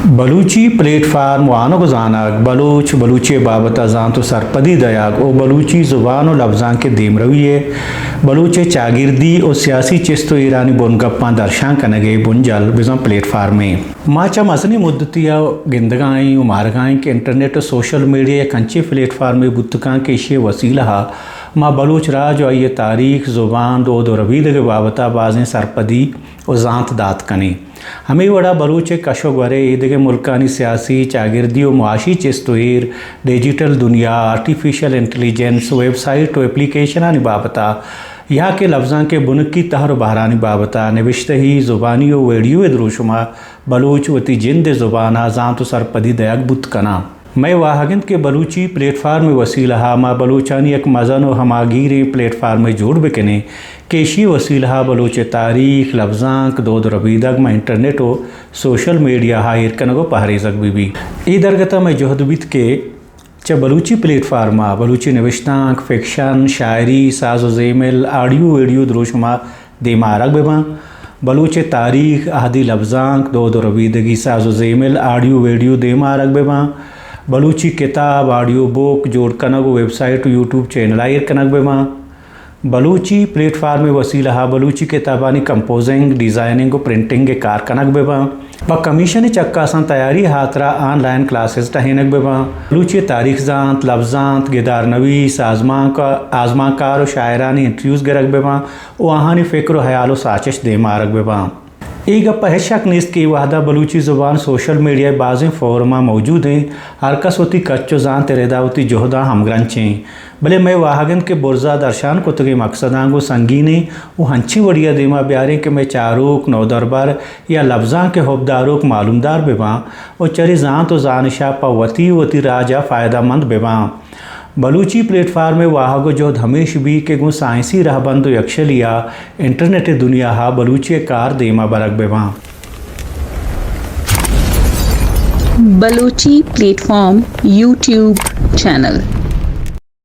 Balochi plate form وانگ و زانگ، بلوچ، بلوچی بابت ء زانت و سرپدی دیگ و بلوچی زبان و لبزانک ء دیمروی ء بلوچ ء چاگردی و سیاسی چست و ایرانی بنگپاں درشان کنگ ء بنجل بزاں پلیٹ فارمے۔ ما چہ مزنیں مدتی ء گندگائیں و مارگائیں کہ انٹرنیٹ و سوشل میڈیا یک انچیں پلیٹ فارمے بوتکاں کہ ایشی ء وسیلہ ء ما بلوچ راج و آئی ء تاریخ، زبان، دود و ربیدگ ء بابت ء بازیں سرپدی و زانت دات کنیں۔ ہمے وڑا بلوچ ء کش و گور ء ایدگہ ملکانی سیاسی، چاگردی و معاشی چست و ایر، ڈیجیٹل دنیا، آرٹیفیشل انٹیلیجنس، ویب سائٹ و اپلیکیشنانی بابت ء یا کہ لبزانک ء بنکی تہر و بہرانی بابت ء نبشتہی، زبانی و ویڈیو ء دروشم ء بلوچ وتی جند ء زبان ء زانت و سرپدی دئیگ بوت کناں۔ مئے واہگ انت کہ بلوچی پلیٹ فارم ء وسیلہ ء ما بلوچانی یک مزن و ہماگیریں پلیٹ فارمے جوڑ بکنیں کہ ایشی ء وسیلہ ء بلوچ ء تاریخ، لبزانک، دود و ربیدگ ماں انٹرنیٹ و سوشل میڈیا ء ایر کنگ و پہریزگ بہ بیت۔ اے درگت ء مئے جہد بیت کہ چہ بلوچی پلیٹ فارم ء بلوچی نبشتانک، فکشن، شاعری، ساز و زیمل، آڈیو ویڈیو دروشم ء دیما آرگ بہ باں۔ بلوچ ء تاریخ، اہدی لبزانک، دود و ربیدگی ساز و زیمل، آڈیو ویڈیو دیما آرگ بہ باں۔ بلوچی کتاب، آڈیو بک جوڑ کنگ و ویب سائٹ و یوٹیوب چینل ء ایر کنگ بہ باں۔ بلوچی پلیٹ فارم ء وسیلہ ء بلوچی کتابانی کمپوزنگ، ڈیزائننگ و پرنٹنگ ء کار کنگ بہ باں۔ پہ کمیشن ء چکاساں تیاری ء ہاترا آن لائن کلاسز ٹہینگ بہ باں۔ بلوچی ء تاریخ زانت، لبزانت، گدار نویس، آزمانک-، آزمانکار و شاعرانی انٹرویوز گرگ بہ باں و آہانی فکر و ہیال و ساچش دیما آرگ بہ باں۔ اے گپ ء ہچ شک نیست کہ اے وہدا بلوچی زبان سوشل میڈیا ء بازیں فورماں موجود انت۔ ہر کس وتی کچ و زانت ء ردا وتی جہداں ہمگرنچ انت۔ بلے مئے واہگ انت کہ برزا درشان کتگیں مقصداں گوں سنگینیں و ہنچیں وڑیا دیما بیاریں کہ مئے چاروک، نودربر یا لبزانک ء حبداروک معلومدار بہ باں و چرے زانت و زانشا پہ وتی و وتی راجا فائدہ مند بہ باں۔ بلوچی پلیٹ فارم ء واہگ و جہد ہمیش بی کہ گوں سائنسی رہبند و یکشلی ء انٹرنیٹ ء دنیا ء بلوچی ء کار دیما برگ بہ باں۔ Balochi plate form YouTube channel.